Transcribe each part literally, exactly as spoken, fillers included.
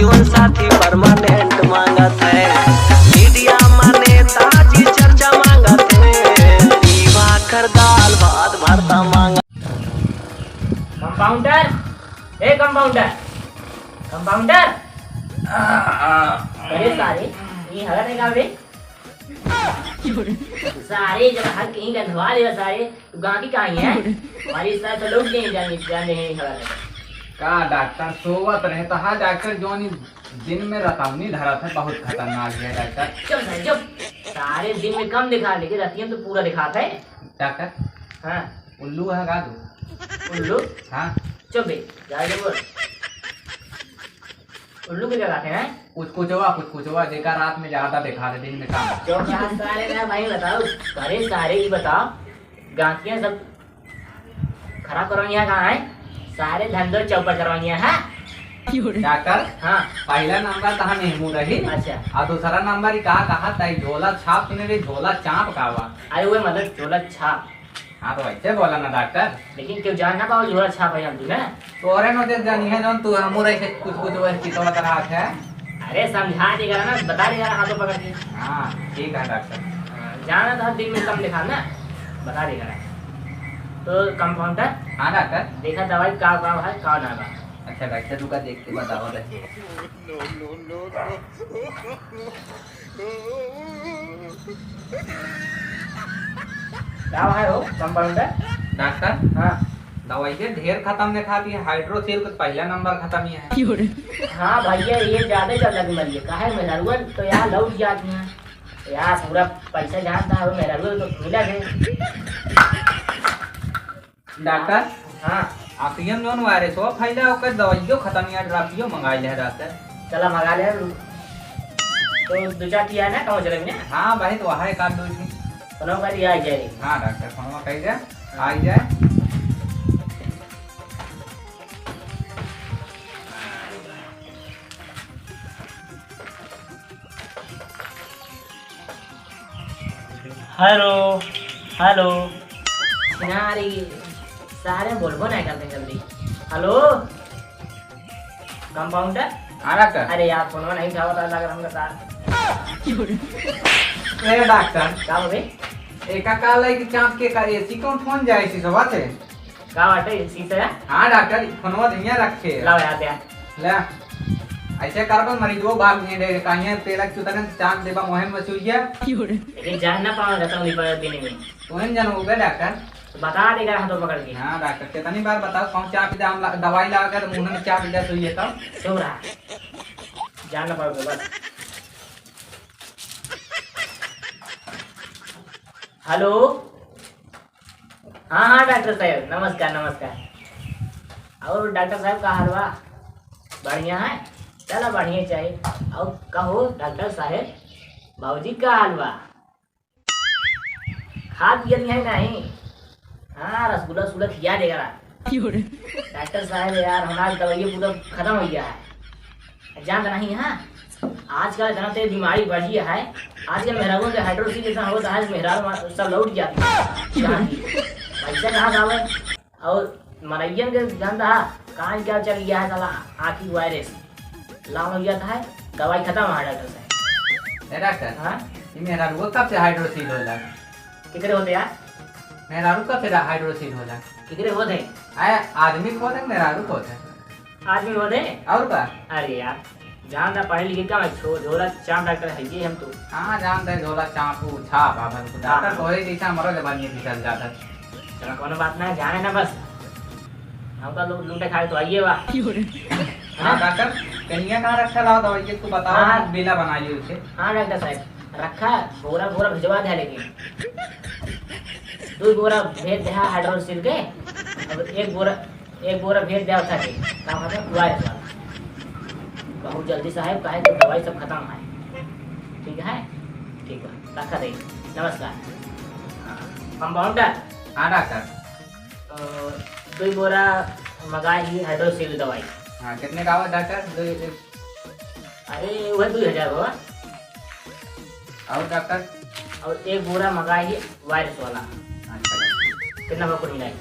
जीवन साथी परमानेंट मांगत है, मीडिया में नेताजी चर्चा मांगत है, दिवाकर दाल भात भरता मांगत। कंपाउंडर, ए कंपाउंडर, कंपाउंडर। अरे सारे, ये हगत है का बे? सारे जब हर कहीं गंधवा ले सारे, तो गांधी कहाँ है? हमारी साथ तो लोग नहीं जाने, जाने हैं हगत है। का डॉक्टर सोवत रहे तो? हाँ डॉक्टर, जौन दिन में रतौनी धरत है, बहुत खतरनाक है डॉक्टर। चुप सारे, चुप। सारे दिन में कम दिखा, लेकिन रतिया में तो पूरा दिखात है। डॉक्टर, हाँ। उल्लू है का तू? उल्लू? हाँ। चुप बे, जा, जा बोल। उल्लू के क्या कहते हैं? कुछ कुचवा, कुछ कुचवा, देखा रात में ज्यादा दिखा दे, दिन में कम। चुप रहा सारे ना भाई, बताओ। अरे सारे, ये बताओ, गांठिया सब खराब करवाइया कहाँ है? सारे धंधो चौपट करवाइया है। डॉक्टर, हाँ। पहला नंबर तो हम एहमू रही। अच्छा। और दूसरा नंबर ही कहा, कहा ताई झोला छाप, तूने रे झोला चाप का हुआ? अरे वो मतलब झोला छाप। हाँ, तो ऐसे बोला ना डॉक्टर। लेकिन क्यों जान ना पाओ झोला छाप है हम तू ना? तोरे नोचे जानी है जौन तू हमू रही से कुछ कुछ वह चितवा तरह है। अरे समझा देगा ना, बता देगा ना हाथों पकड़ के। हाँ, ठीक है डॉक्टर। हाँ, जाना तो हर दिन में कम दिखा ना, बता देगा ना। तो कंपाउंडर? हाँ डॉक्टर। देखा दवाई का का है, का ना बा। अच्छा डॉक्टर, रुका देख के बताओ डॉक्टर। का भाई हो कंपाउंडर? डॉक्टर, हाँ। दवाई के ढेर खत्म दिखाती है, हाइड्रोसील के पहला नंबर खत्म ही है। हाँ भैया, ये ज्यादा चल रही मरिए, काहे मेहरुआ तो यहाँ लौट जाती हैं, यहाँ पूरा पैसा जानता है, मेहरुआ तो मिला है। डॉक्टर, हाँ। आँखियन जौन वायरस हो फैला, ओकर दवाइयो खत्म, यहाँ ड्राफियो मंगाई ले डॉक्टर। चला मंगा ले। तो दो चार ठी है ना, कहूँ चले भी ना? हाँ भाई, तो वहाँ एक आध दो ठी। फोनो कर दिया, आ जाए। हाँ डॉक्टर, फोनवा कर दे, आ जाए। हेलो, हेलो। ना रे, सारे बोलबो नहीं करते जल्दी। हेलो, कंपाउंडर? हाँ डॉक्टर। अरे यार, फोनवा नहीं उठावत है, लग रहा हमका सार। ए डॉक्टर। का हो बे? एका का लाई कि चाँप के का एसी कौन फोन जाए सी सवा से? का बाटे, ठीक है? हाँ डॉक्टर, ई फोनवा धइया रखे। लाओ यार, दे। ले। ऐसे करबा, मरीजो भाग नहीं दे, काहे तेरा क्यों तने चाँप देबा मोहे में सुइया? लेकिन जान ना पावा, खत्म नहीं पड़ा दिन में। तोहन जन हो गए डॉक्टर। तो बता देगा हाथों पकड़ के। हाँ डॉक्टर, कितनी बार बताओ, कौन चाँप दे, हम ला-, दवाई लावे के तो मुँह में चाँप दे सुइया तब। चुप रहा। जान ना पाओगे बस। हेलो। हाँ, हाँ, डॉक्टर साहब, नमस्कार, नमस्कार। और डॉक्टर साहब, का हाल बा? बढ़िया है? चला, बढ़िया चाहिए। और कहो, डॉक्टर साहब, बाबूजी, का हाल बा? खा पियल है नहीं? हाँ, रसगुल्ला, रसगुल्ला खिया देगा। क्यों रे? डॉक्टर साहब, यार, हमारा दवाई पूरा खत्म हो गया है। जानत नहीं है, आजकल इतना तेज बीमारी बढ़ी है, आजकल मेहरारू के हाइड्रोसील इतना होता है, मेहरारू मा-, सब लौट जाती है। कहाँ की? पैसा कहाँ से आवे? और मनइयन के जानत है, कहाँ क्या चल गया है साला, आँखी वायरस। लाम हो गया था, दवाई खत्म है डॉक्टर साहब। ए डॉक्टर, हाँ? ये मेहरारू कब से हाइड्रोसील होला? कितने होते यार? मेहरारू कब से हाइड्रोसील होला? कितने होते? आए, आदमी को होते, मेहरारू को होते। आदमी होते? और का? अरे यार, जानत है पढ़े लिखे कम है, छो-, झोला चाँप डॉक्टर है ये हम तो। हाँ, जानत है झोला चाँप, वो छाप, आ, बस हाँ, डॉक्टर हाँ। कोई जैसा मरो जबानी भी चल जाता है। चलो, कोनो बात ना, जाने ना बस। हमका लोग लूटे खाए तो आइए बा। हाँ, डॉक्टर, कनिया कहाँ रखा लाओ दवाई के, तू बताओ, हाँ। हम बिला बना लियो उसे। हाँ, डॉक्टर साहब, रखा, बोरा, बोरा भिजवा दे, लेकिन दो बोरा भेज दे, हाँ, हाइड्रोसील के, अब एक बोरा एक बोरा भेज दे उठा के, का कहते हैं, वायरस वाला। बहुत जल्दी साहब, काहे तो दवाई सब खत्म है। ठीक है? ठीक है, रखा दे। नमस्कार। हाँ, कंपाउंडर। हाँ, डॉक्टर। अ, दो बोरा मंगाई ही हाइड्रोसील दवाई। हाँ, कितने का हुआ डॉक्टर? दो, एक अरे, वह दो हजार बाबा। और डॉक्टर? और एक बोरा मंगाई ही वायरस वाला। अच्छा। कितना बा कुल मिलाई?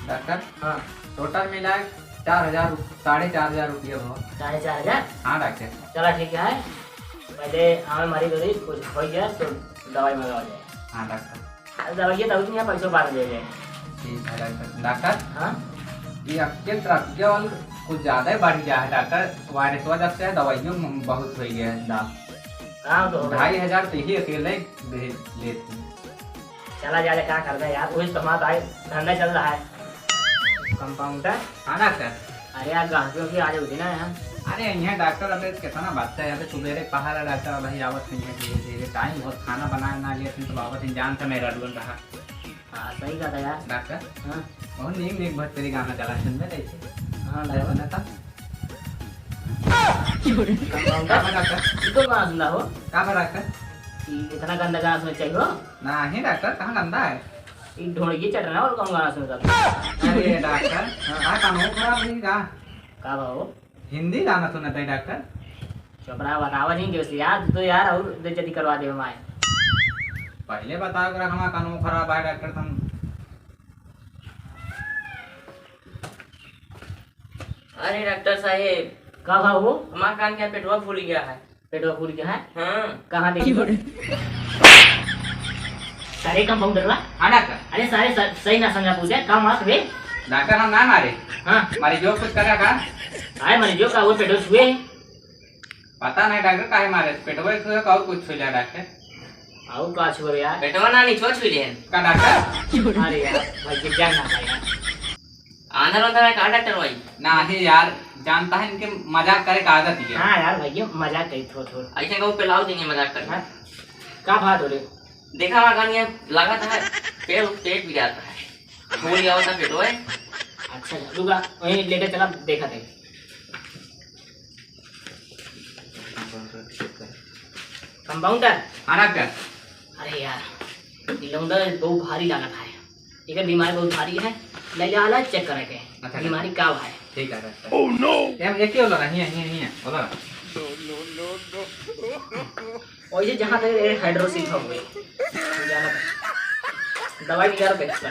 डॉक्टर, हाँ। टोटल मिलाए चार हजार, साढ़े चार हजार रुपया भवा। साढ़े चार हजार? हाँ डॉक्टर। चला ठीक है, पहले हमें मरीज उरीज कुछ होइ जाए तो दवाई मंगावा जाए। हाँ डॉक्टर। अरे दवाइया तो उतनी है, पैसों बाद ले जाए। ठीक है डॉक्टर। डॉक्टर? हाँ? ये अक्के ट्रैफिक वाल कुछ ज्यादा ही बढ़ गया है डॉक्टर, वायरस वजह से दवाइयों में बहुत होइ गया है दाम। हाँ तो ढाई हजार तो ही अकेले भेज लेते। चला जा रे, का करबे यार, वही तो हमारा भाई धंधा चल रहा है। कंपाउंडर? हाँ डॉक्टर। अरे यार, गाहकियों की आज उठे ना है। अरे यहाँ डॉक्टर अबे कितना बात है, अबे सुबेरे पहाड़ा डॉक्टर अबे आवत नहीं है धीरे धीरे, टाइम बहुत खाना बनाए ना लिए, तुम तो आवत नहीं, जान से मेरा डून रहा। हाँ, सही कहा था यार। डॉक्टर? हाँ। बहुत नीक नीक भोजपुरी गाना चला, सुनबे नहीं थे। हाँ, अरे डॉक्टर। सुना था? कंपाउंडर? का बा डॉक्टर? ये तो गाना सुनता हो। का बा डॉक्टर? ये इतना गंदा गाना सुनना चाहिए हो? नहीं डॉक्टर, कहाँ गंदा है? ये ढोंगी चटना और कौन गाना सुनता था? अरे डॉक्टर, हाँ। का कान हो खराब है का? का बा हो? हिंदी गाना सुनत है डॉक्टर। चुप रहा, बतावा जी, कैसे यार, तू तो यार और बेइज्जती करवा दे हमारे। पहले बताओ करा, हमारा कानून खराब है डॉक्टर, तुम। अरे डॉक्टर साहेब। का बा हो? हमार कान के पेटवा फूल गया है। पेटवा फूल गया है? हाँ। कहाँ देखी? सारे कंपाउंडर ला? हाँ डॉक्टर। अरे सारे स-, सही ना समझा पूछे, का मार बे? डॉक्टर हम ना मारे। हाँ। मारे जो कुछ करा का? अरे मारे जो का वो पेटवा छुए? पता नहीं डॉक्टर काहे मारे, पेटवा छुए का और कुछ छुए डॉक्टर? और का छुए यार? पेटवा ना नीचे छुए का डॉक्टर? अरे यार, भाई ये जान ना पाया। आंधर वांधर है का डॉक्टर भाई? नहीं यार, जानता है इनके मजाक करे का आदत ही है। हाँ यार भाई, ये मजाक कही थो थो। ऐसे कहूँ पिलाओ देंगे मजाक करना। हाँ? का बात हो रही? देखा हमारा कान ये लगा था, पेट, पेट भी जाता है। फूल गया होता पेट होए। अच्छा, रुका, वहीं लेके चला, देखा थे। कंपाउंडर? हाँ डॉक्टर। अरे यार, ये लौंडा बहुत भारी लागत है। एकर बीमारी बहुत भारी है। ले जा, आला चेक करे के। अच्छा, बीमारी का है? ठीक है डॉक्टर। Oh no! एम, एक ही वाला रही है, यहीं, यहीं है, वाला। और ये जहाँ तक ये हाइड्रोसिल हो गई। जाना था। दवाई निकाल के इसका।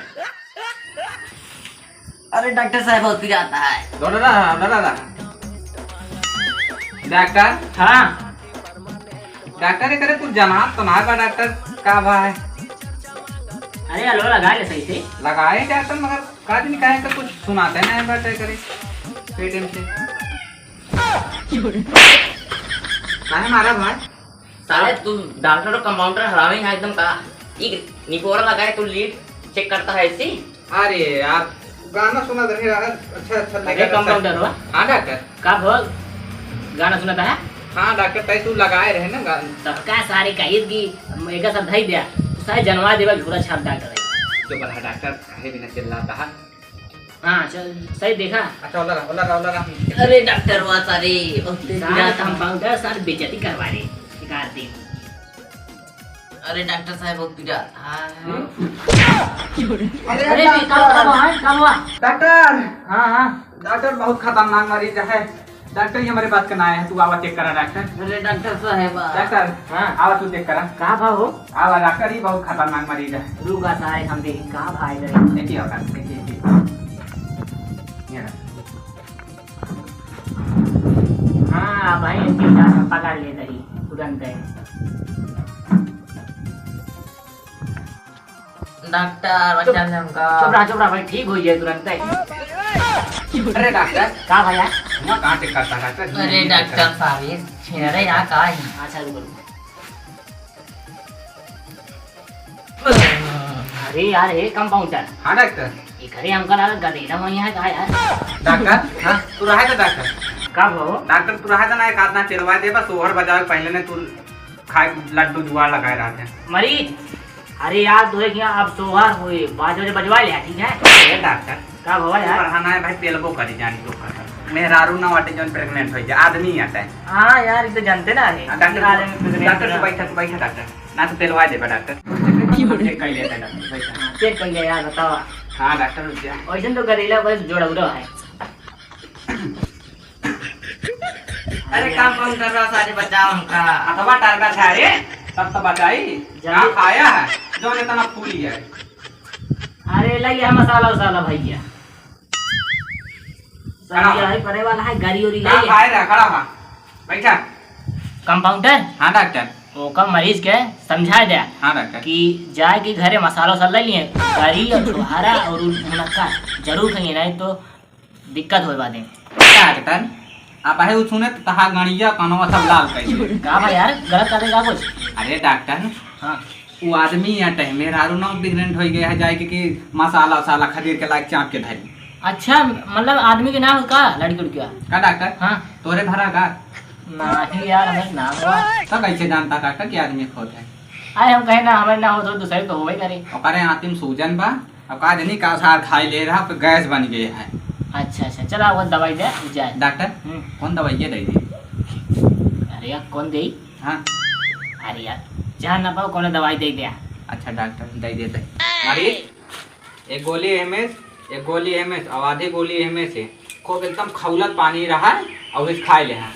अरे डॉक्टर साहब, बहुत पिराता है। डॉक्टर, डॉक्टर, डॉक्टर। डॉक्टर? हाँ। डॉक्टर, एकरे कुछ जनात तो ना बा डॉक्टर, का बा है? अरे अलवा लगा ले सही से। लगाए डॉक्टर, मगर का दिन काहे का कुछ सुनाते ना है बा एकरे पेट में से। काहे मारा भाई? साले तू डॉक्टर और कंपाउंडर हरामी है एकदम का। एक निपोरा लगाए तू लीड चेक करता है ऐसी? अरे यार, गाना सुना दे यार, अच्छा अच्छा अरे लगा रहता है। कंपाउंडर हुआ? हाँ डॉक्टर। का भल गाना सुनाता है? हाँ डॉक्टर, तै तू लगाए रहे ना गाना। तब का सारे कहित कि एक सब धई दिया, सारे जनवा देवा घूरा छाप डॉक्टर है। चुप रहा डॉक्टर, काहे बिना चिल्लाता है? हाँ, चल, सही देखा। अच्छा, ओला रहा, ओला रहा, ओला रहा। अरे डॉक्टर हुआ सारे, बहुत तेज सारे गिरा था। कंपाउंडर सारे बेइज्जती करवा रहे, बेकार दिन। अरे डॉक्टर साहब, बहुत पीड़ा। हाँ, हाँ। हम्म? अरे अरे, डॉक्टर। का, का हुआ, का हुआ? डॉक्टर। हाँ, हाँ। डॉक्टर, बहुत खतरनाक मरीज है। डॉक्टर, ये हमारे बात करना आया है, तू आवा चेक करा डॉक्टर। अरे डॉक्टर साहब। डॉक्टर, हाँ। आवा तू चेक करा। का भा हो? आवा डॉक्टर, ये बहुत खतरनाक मरीज है। रुका सारे, हम देखी का भाई रे। देखिए डॉक्टर, देखिए, देखिए। ये रहा। हाँ, भाई, इसके साथ हम पकड़ ले रही तुरंत है। डॉक्टर, बचा ले हमका। चुप रहा, चुप रहा भाई, ठीक हो जाए तुरंत है। अरे डॉक्टर। का भैया? हुआ कहाँ चेक करता है डॉक्टर? अरे डॉक्टर साहब, ये छेड़े यहाँ का है? अच्छा, रुको, रुको। अरे यार, हे कंपाउंडर। हाँ डॉक्टर। ये घरे हमका लगा गदेला वहीं है का यार? डॉक्टर, हाँ, तू रहा था डॉक्टर। का भो? डॉक्टर, तू रहा था ना, एक आध ना चिरवा दे, बस सोहर बजावे पहले ने तू खाए लड्डू जुगाड़ लगाए रहा था। मरीज, अरे यार, तोहे किया अब सोहर हुए, पाँच बजे बजवा ले, ठीक है? ए डॉक्टर, का भवा यार? पढ़ाना है भाई, पेलबो करी जानी तो। मेहरारू ना वाटे जौन प्रेग्नेंट हो जाए, आदमी आता है। हाँ यार, ये तो जानते ना है। हाँ, डॉक्टर, आदमी प्रेग्नेंट डॉक्टर से ना। बैठा, बैठा डॉक्टर। ना तो पेलवा देबा डॉक्टर। चेक कर लेता है डॉक्टर, बैठा। हाँ, चेक कर ले यार, बताओ। हाँ डॉक्टर, रुक जा। वैसे तो करेला बस जोड़ा उड़ा है। अरे काम कौन कर रहा, सारे बचाओ हमका। हथवा टारगा था रे, तब तो बचाई। जल्दी। कहाँ खाया है? जो इतना फूली है। अरे ले लिया मसाला वसाला भैया। खड़ा हो। यही परे वाला है, गाड़ी उड़ी हाँ, ले। बाहर है, खड़ा हो। बैठा। कंपाउंडर? हाँ डॉक्टर। ओका मरीज के समझाए दे हाँ डॉक्टर। कि जाए के घरे मसाला उसाला ले लिए, करी और छुहारा और उ मुनक्का जरूर खाइए, नहीं तो दिक्कत होए बादे। का डॉक्टर? आप आहे उ सुने तो तहा गणिया कनवा सब लाल कर दे। का भाई यार, गलत कर दे का कुछ? अरे डॉक्टर, हाँ। वो आदमी या टाइम मेहरारू ना प्रेग्नेंट हो गया है, जाए के कि मसाला उसाला खदीर के लायक चाप के धरी। अच्छा, मतलब आदमी के ना हो का, लड़की उड़की का? का डॉक्टर? हाँ। तोरे धरा का? नहीं यार, हमें ना हुआ। तो कैसे जानता डॉक्टर कि आदमी खोत है? अरे हम कहे ना, हमें ना हो तो दूसरे तो होबे करे। ओकरे आंती में सूजन बा, अब का जनी का सार खाई ले रहा, फिर गैस बन गए है। अच्छा, अच्छा, चला वो दवाई दे, जाए। डॉक्टर, हम्म। कौन दवाई ये दे दी? अरे यार, कौन दे? हाँ। अरे यार, जहाँ ना पाओ, कौन दवाई दे दे। अच्छा डॉक्टर, दे देते। मरीज, एक गोली एम एस, एक गोली एम एस, आवाधी गोली एम एस है। खूब एकदम खौलत पानी रहा और इस खाए ले हाँ।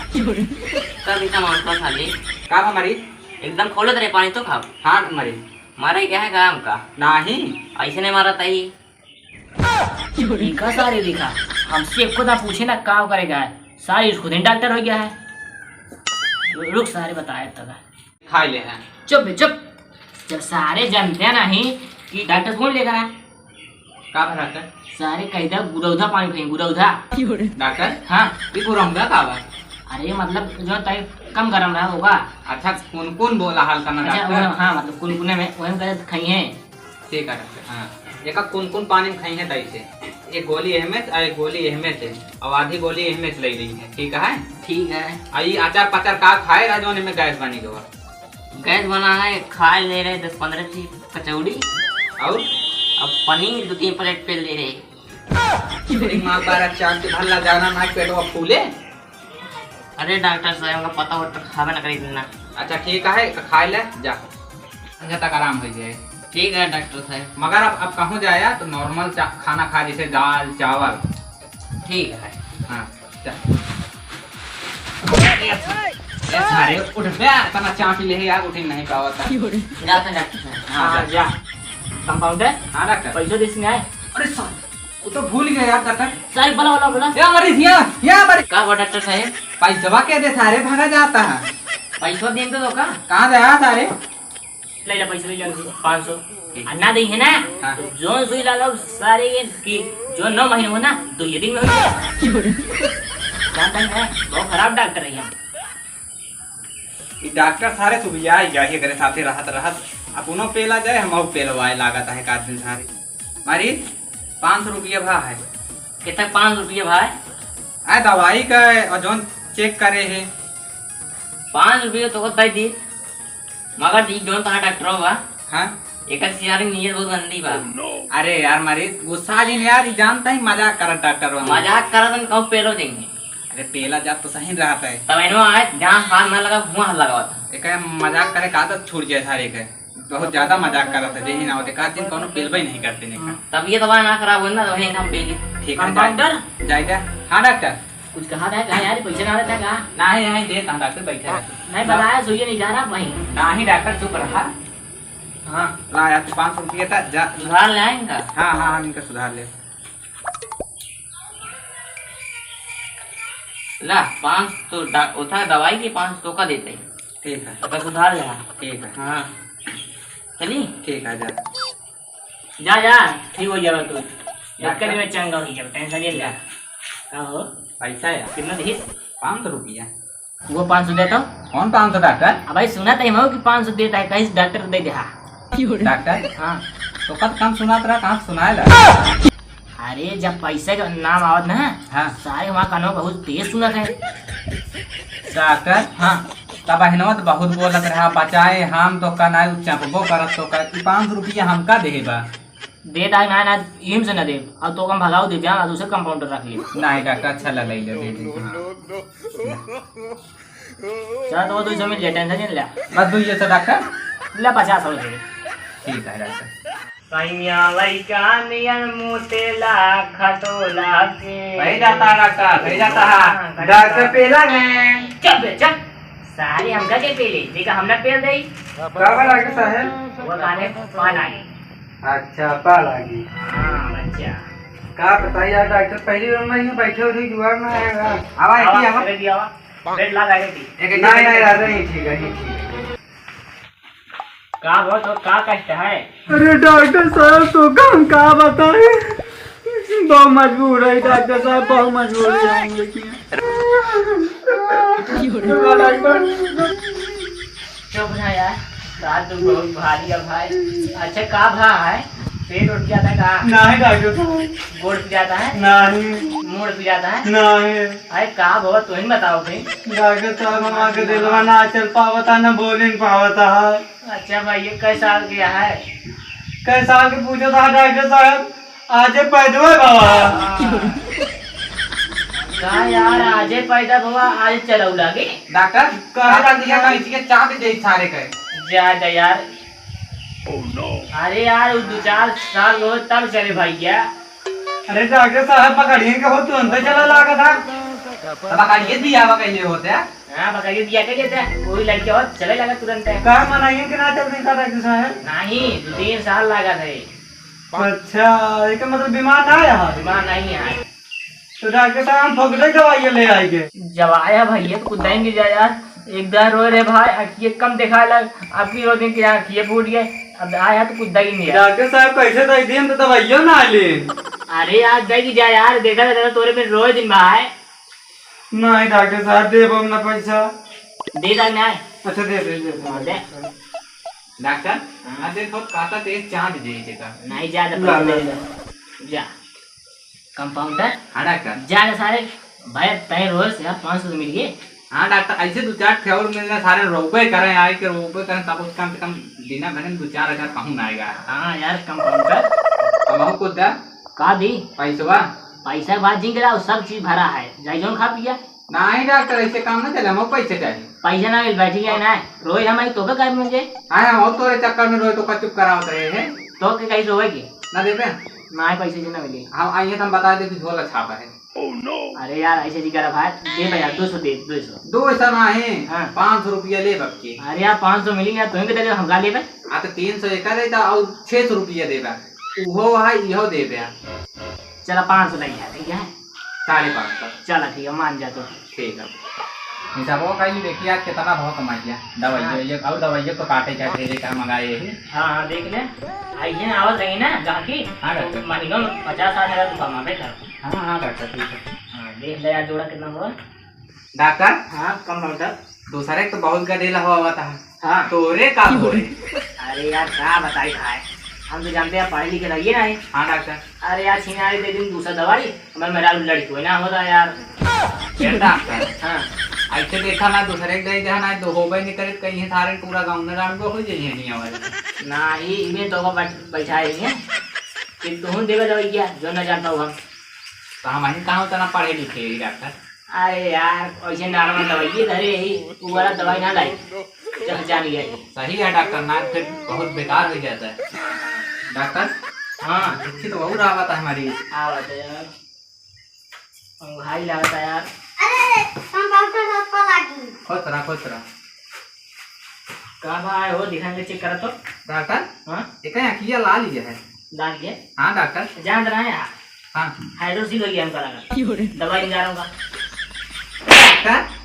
तब इतना मारता साली। का बा मरीज? एकदम खौलत रहे पानी तो खाओ। हाँ मरीज। मारे क्या है काम का? नाही। ऐसे नहीं मारा तही। देखा सारे, देखा, हमसे एको ना पूछे ना काम करेगा है। सारे खुद ही डॉक्टर हो गया है। रुक सारे बताए तक। खाए ले हैं। चुप बे, चुप। जब सारे जानते हैं नहीं कि डॉक्टर कौन लेकर आए? का भा डॉक्टर? सारे कह दे गुरौधा पानी पिए, गुरौधा। डॉक्टर? हाँ। ये गुरौधा का बा? अरे मतलब जो तय कम गरम रहा होगा। अच्छा, कुनकुन बोला हल्का ना अच्छा, डॉक्टर? हाँ, मतलब कुनकुने में, वही में खाई हैं। ठीक है डॉक्टर, हाँ। एका कुनकुन पानी में खाई हैं तैसे। एक गोली एहमे से, आ एक गोली एहमे से, और आधी गोली एहमे से ले रही है, ठीक है? ठीक है। आ ई अचार पचार का खाए रहा जौन में गैस बनी गवा? गैस बना है, खाए ले रहे दस पन्द्रह चीज कचौड़ी। और? अब पनीर दो तीन प्लेट पेल ले रहे। तेरी माँ बारह चार के भल्ला जाना ना पेटवा फूले। अरे डॉक्टर साहब, हमका पता हो तो खावे ना करी ना। अच्छा ठीक है, तो खाए ले जा, संझा तक आराम हो जाए। ठीक है डॉक्टर साहब। मगर अब, अब कहूँ जाया तो नॉर्मल चा-, खाना खा, जैसे दाल चावल। ठीक है। हाँ, जा। ए सारे उठ बे, तना चापी ले यार, उठ ही नहीं पावता। जाते हैं डॉक्टर साहब। हाँ, हाँ, जा। जा। कंपाउंडर? हाँ डॉक्टर। पैसा दे इसमें आए। अरे सर, वो तो भूल गया यार डॉक्टर। सारे बोला, बोला, बोला। या मरीज, या, या मरीज। का हुआ डॉक्टर साहब? पैसवा के दे सारे, भागा जाता है। पैसवा दे तो का? कहाँ गया सारे? ले ले पैसा, ले ले पाँच सौ। आ ना दे है ना? हाँ। तो जोन सुई लगा सारे ये कि जो नौ महीने हो ना, दो ये दिन में हो जाए। जानता है, बहुत खराब डॉक्टर है यहाँ। ई डॉक्टर सारे सुबिया आई गया, एकरे साथे रहत रहत अपनो पेला जाए, हम और पेलवाए लागत है का दिन सारे। मरीज, पाँच सौ रुपया भा है। कितना पाँच सौ रुपया भा है? आ दवाई का और जौन चेक करे है। पाँच सौ रुपया तो होता ही दी, मगर ई जौन तहार डॉक्टर बा, हाँ? एकर सियारी नीयत बहुत गंदी बा। अरे यार मरीज, गुस्सा जिन यार, ई जानता ही मजाक करत डॉक्टर बा। मजाक करत हन, कहूँ पेलो देंगे। अरे पेला जात तो सही रहत है। तब इन्हों आए, जहाँ हाथ ना लगा, वहाँ लगावत। एक मजाक करे का आदत छूट जाए सारे के। बहुत ज्यादा मजाक करत है, जेही ना होते का दिन कोनो पेलबे नहीं करते ने का। तब ये दवा ना खराब हो ना, तो वही हम पेली। ठीक है, कंपाउंडर? जाए, जाए जा। हाँ डॉक्टर। कुछ कहा था का यार, पैसा ना रहता का? नहीं, नहीं, देता हूँ डॉक्टर, बैठे रहो। नहीं बताया, सुइया नहीं जा रहा भाई। नहीं डॉक्टर, चुप रहा। हाँ। ला यार, तू पाँच सौ रुपया था, जा। सुधार ले आएंगा। हाँ, हाँ, हम इनका सुधार ले। ला, पाँच सौ डा-, उठा दवाई के पाँच सौ का देते हैं। ठीक है। तो सुधार ले। ठीक है। हाँ। चली? ठीक है, जा। जा, जा, ठीक हो जाएगा तू। डॉक्टर? एक दिन में चंगा हो जाएगा, टेंशन नहीं ले। का हो? पैसा है? कितना दिए? पाँच सौ रुपया। वो पाँच सौ देता हूँ। कौन पाँच सौ डॉक्टर? अब भाई सुना तो हम कि पाँच सौ देता है, कहीं से डॉक्टर को दे दे, हाँ। डॉक्टर? हाँ। तो कब कम सुनात रहा, कहाँ से सुनाए ला? अरे जब पैसे का नाम आवत ना, हाँ। सारे वहाँ कानों बहुत तेज सुनत है। डॉक्टर? हाँ। तब बहिनवा तो बहुत बोलत रहा, बचाए हम तो का नाई चपबो करत तो का, ई पाँच सौ रुपया हमका देहे बा। दे दाई ना, ना, इम से ना दे। अब तो कम भगाओ दे, जान, दूसरे कंपाउंडर रख ले। नहीं डॉक्टर, अच्छा लगा ले, दे दे। हाँ। चल, तो वो दो सौ मिल जाए, टेंशन नहीं ले। बस दो ये तो डॉक्टर? ले, पचास हो गए। ठीक है डॉक्टर। सैया लइका नियन मुतेला खटोला के। सही जाता है डॉक्टर, सही जाता है। हाँ, डॉक्टर पेला है। चुप बे, चुप। सारे हमका के पेले, देखा हमने पेल दई। का बा डॉक्टर साहब? वो गाने पाल आगे। अच्छा, पाल आगे। हाँ, बच्चा। का बताई यार डॉक्टर, पहली बार मैं यूं बैठे उठे जुगाड़ ना आएगा। आवा, आवा, आवा। अरे जी, आवा। बेड लगा के दी। एक नहीं, नहीं, दादा, यहीं ठीक है, यहीं ठीक है। का बहुत हो, का कष्ट है? अरे डॉक्टर साहब, तो हम का बताए, बहुत मजबूर है डॉक्टर साहब, बहुत मजबूर है हम लोग। चुप रह यार, बात तो बहुत भारी है भाई। अच्छा, का भा है? पेट उठ जाता है का? नहीं डॉक्टर साहब। गोड़ पिराता है? नहीं। मूड़ पिराता है? नहीं। अरे का भवा, तू ही बताओ भाई। डॉक्टर साहब, हमार के दिलवा ना चल पावता, ना बोल ही पावता है। अच्छा भाई, ये कै साल के है? कै साल के पूछो था डॉक्टर साहब, आजे पैदा भवा। का यार, आजे पैदा भवा, आज चलऊ लागे? डॉक्टर, का डॉक्टर, डॉक्टर? ये कैंची के चाप दे सारे के। जा, जा यार। अरे यार, वो दो चार साल हो तब चले भैया। अरे डॉक्टर साहब, पकड़िए के हो, तुरंत चला लागा था। तो पकड़िए दिया, पकड़िए होते हैं। हाँ, पकड़िए दिया के लेते हैं। वही लड़के हो, चले लगा तुरंत है। का मनाइए कि ना चल रही था डॉक्टर साहब? नहीं, दो तीन साल लगा था ये। अच्छा, एक मतलब बीमार ना आया है? बीमार नहीं है। तो डॉक्टर साहब, हम फोकट दवाइयाँ ले आएंगे। जब आया भैया तो कुछ देंगे जा यार। एक दार रोए रे भाई, अखिए कम देखा लग, अबकी रो दिन की अखिए फूट गए। अब आया तो कुछ दई नहीं है। डॉक्टर साहब, कैसे दई दी, हम तो दवाइयों ना ले। अरे यार, दई की जा यार, देखा था तोरे में रोए दिन भाई। नहीं डॉक्टर साहब, देब हम ना पैसा। दे दा ना। अच्छा, दे दे, दे दे। हाँ, दे। डॉक्टर, हाँ। हाँ, देखो, काटा तेज चाँद दे देता। नहीं, जा, जा, ला, पैसा ला, दे ला। दे। जा। कंपाउंडर? हाँ, डॉक्टर। जा रे सारे, भाई, तय रोज यार पाँच सौ तो मिल गए। हाँ, डॉक्टर, ऐसे दो चार ठे और मिल जाए, सारे रोबे करें, आए के रोबे करें, तब कम से कम दिना भर में दो चार हजार पहुँच आएगा। हाँ यार, कंपाउंडर। कमाऊ को दा। का दी? पैसवा। पैसा के बात जिन करा, सब चीज भरा है, जाई जौन खा पिया। नहीं डॉक्टर, ऐसे काम ना चले, हमको पैसे चाहिए। पैसा ना मिल बैठी है ना, रोज हम आई तो का कर मुझे। हाँ, हम और तोरे चक्कर में रोए तो का चुप करावत रहे हैं। तो के कहीं रोए के? ना देबे? ना, पैसे जी ना मिली। हम आइए तो हम बता दे कि झोला छापा है। अरे यार, ऐसे जी करा भाई, दे भैया, दो सौ दे, दो सौ। दो सौ ना है, हाँ। पाँच सौ रुपया ले बक्के। अरे यार, पाँच सौ मिली यार, तुम्हें कितना देबे, हम का लेबे? हाँ, तो तीन सौ एकर है तो और छः सौ रुपया देबे। उहो है, इहो देबे। चला, पाँच सौ लग जाए, ठीक है? साढ़े पाँच सौ। चला, ठीक है, मान जा तो। ठीक है। हिसाबो का ये देखिए, आज कितना भाव कमा गया। दवाइयों, हाँ। ये और दवाइयों तो काटे क्या, ढेरे का मंगाए ही। हाँ, हाँ, देख ले। आइए ना, आवत रही ना, गाहकी। हाँ, डॉक्टर। तो minimum पचास साठ हजार तो कमाबे कर। हाँ, हाँ, डॉक्टर, ठीक है। हाँ, देख ले यार, जोड़ा कितना हुआ। डॉक्टर? हाँ, कंपाउंडर। दूसरे के तो बहुत गदेला हुआ हुआ था। हाँ। तोरे का होए? अरे यार, का बताई भाई, हम तो जानते हैं पढ़े लिखे रहिए ना है। हाँ डॉक्टर। अरे यार, छिनारी दे दिन दूसरा दवाई, हमारे मेहरारू लड़की हुए ना होता यार। ए डॉक्टर, हाँ। ऐसे देखा ना, दूसरे के दे दे ना, तो होबे नहीं करे, कहीं सारे पूरा गाँव में राम को हो जाइए नहीं आवाज। ना ही, इमे तो बैठ-, बैठा ही है कि तुम देवे दवाई क्या, जो ना जानता हूँ हम। तो हम ही कहाँ उतना पढ़े लिखे ही डॉक्टर। अरे यार, ऐसे normal दवाई ये धरे ही, वो वाला दवाई ना लाई। चल, जान गया ये। सही है डॉक्टर, ना फिर बहुत बेकार हो जाता है। डॉक्टर? हाँ। देखिए तो और आवत है हमारी। आवत है यार। और भाई लागत है यार। अरे, हम डॉक्टर साहब को लागी। खुश रहा, खुश रहा। का भाई हो, दिखा के check करा तो। डॉक्टर? हाँ? एक आँखिया लाल ही है। लाल ही है? हाँ डॉक्टर। जान रहा है यार। हाँ। Hydrosil हो गया हमका लगा। क्यों रे? दवाई नहीं जा रहा हूँ। डॉक्टर?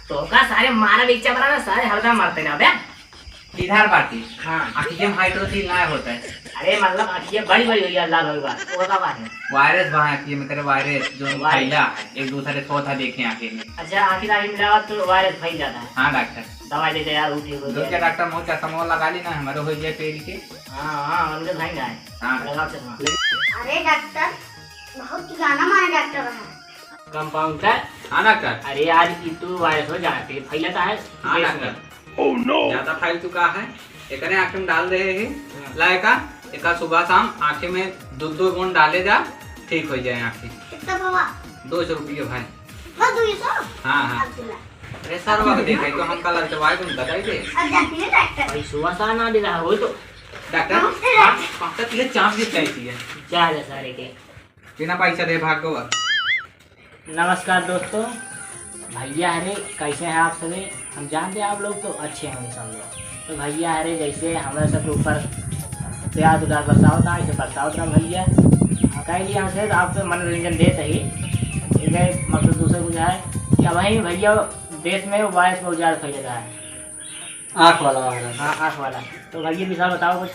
तो का सारे मारा बेचा बना ना, सारे हल्का मारते ना बे। किधर बाटी? हाँ। आँखिया में Hydrosil ना होता है। अरे मतलब आँखिया बड़ी बड़ी हो गया, लाल हो गया, वो का बात है? वायरस बा आँखिया में, तेरे वायरस जो virus। फैला, एक दूसरे से होता देखे आँखिया में। अच्छा, आँखी आँखी मिलावा तो वायरस फैल जाता है। हाँ डॉक्टर। दवाई दे दे यार, वो ठीक हो दो जाए। क्या डॉक्टर, मुँह चश्मा लगा ली ना, हमारे हो जाए पेल के। हाँ, हाँ, उनके भाई ना है। हाँ। लगाओ चश्मा। अरे डॉक्टर, बहुत गाना मारे डॉक्टर है। कंपाउंडर? हाँ डॉक्टर। अरे यार, ये तो वायरस हो जाना चाहिए, फैलता है हाँ देश में। डॉक्टर। Oh no! ज्यादा फैल चुका है, एकरे आँख में डाल रहे हैं। हाँ। लायका, एका सुबह शाम आँखें में दो दो बूंद डाले जा, ठीक हो जाए आँखें। कितना बाबा? दो सौ रुपये भाई। बस दो सौ? हाँ, हाँ। अब्दुल्ला। अरे सर, वक्त देखे तो हमका लड़चवाए, तुम बताई दे। अब जाती है डॉक्टर। भाई, सुबह शाम ना दे रहा हो तो। डॉक्टर, नमस्ते, हाँ, डॉक्टर। डॉक्टर, तुझे चांस भी चाहिए। जा रे सारे के। बिना पैसा दे भाग गवा। नमस्कार दोस्तों, भैया हरे, कैसे हैं आप सभी? हम जानते हैं आप लोग तो अच्छे होंगे सब लोग। तो भैया हरे, जैसे हमारे सबके ऊपर प्यार दुलार बरसावत है, ऐसे बरसावत रहा भैया। कह लिया हमसे तो आपको मनोरंजन देत ही। इनका मकसद दूसरा कुछ है कि वहीं भैया देश में वायरस बहुत ज्यादा फैल रहा है। आँख वाला वायरस। हाँ, आँख वाला। तो भैया विशाल बताओ कुछ।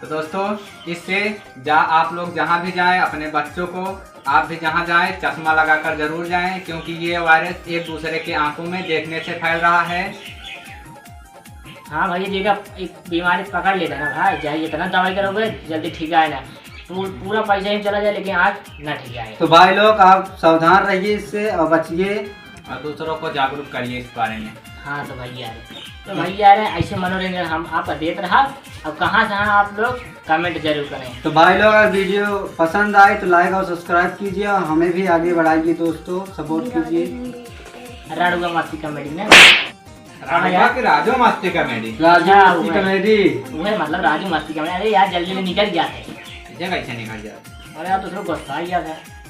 तो दोस्तों, इससे जा आप लोग जहाँ भी जाएं, अपने बच्चों को आप भी जहाँ जाएं, चश्मा लगाकर जरूर जाएं, क्योंकि ये वायरस एक दूसरे के आंखों में देखने से फैल रहा है। हाँ भैया, जेका एक बीमारी पकड़ लेता ना भाई, चाहे जितना दवाई करोगे, जल्दी ठीक आए ना। पू-, पूरा पैसा ही चला जाए, लेकिन आँख ना ठीक आए। तो भाई लोग, आप सावधान रहिए इससे और बचिए। और दूसरों को जागरूक करिए इस बारे में। हाँ, तो भैया रे, तो भैया रे, ऐसे मनोरंजन हम आपका देत रहा। अब कहाँ से हैं आप लोग, comment जरूर करें। तो भाई लोग, अगर video पसंद आए तो like और subscribe कीजिए और हमें भी आगे बढ़ाइए दोस्तों, support कीजिए। राडुआ मस्ती comedy में। राडुआ के राजो मस्ती comedy। राजू अच्छा, मस्ती वही। Comedy। वही मतलब राजू मस्ती comedy। अरे यार, जल्दी से निकल जाते। जगह से निकल जाते। अरे यार, तो सब गुस्सा ही आ गया।